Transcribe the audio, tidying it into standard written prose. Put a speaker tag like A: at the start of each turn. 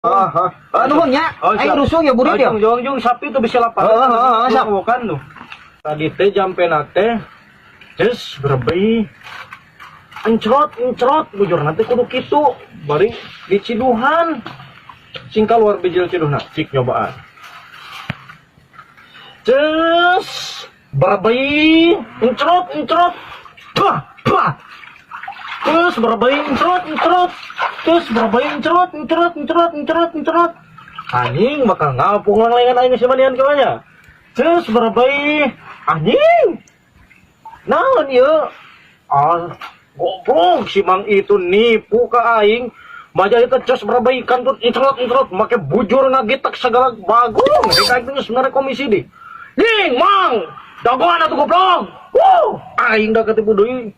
A: Ah, ah.
B: Ah, nuhun nya.
A: Oh,
B: Aing
A: siap.
B: rusuh ya burit ya.
A: Jung, jung, jung, sapi tuh bisa lapar.
B: Heeh, heeh, heeh, siap.
A: Bukan tuh. Tadi teh jampena teh terus berbei encrot encrot bujur nanti kudu kitu bari diciduhan sing keluar bijil ciduhna, cik nyobaan. Terus berbei encrot encrot, bah bah. Terus berbei encrot encrot, terus berbei encrot encrot encrot encrot encrot. Anjing, bakal ngapung langlengan aing geus mandian kemana. Terus berbei, anjing, naon ieu? Ah, goblok, si mang itu nipu ka aing. Maja itu ces berbei kantut encrot encrot make bujur ngagitak segala bagong. Dek aing geus mere komisi di. Nying, mang, dagoan atuh, goblok. Wuh, aing dah ketipu deui.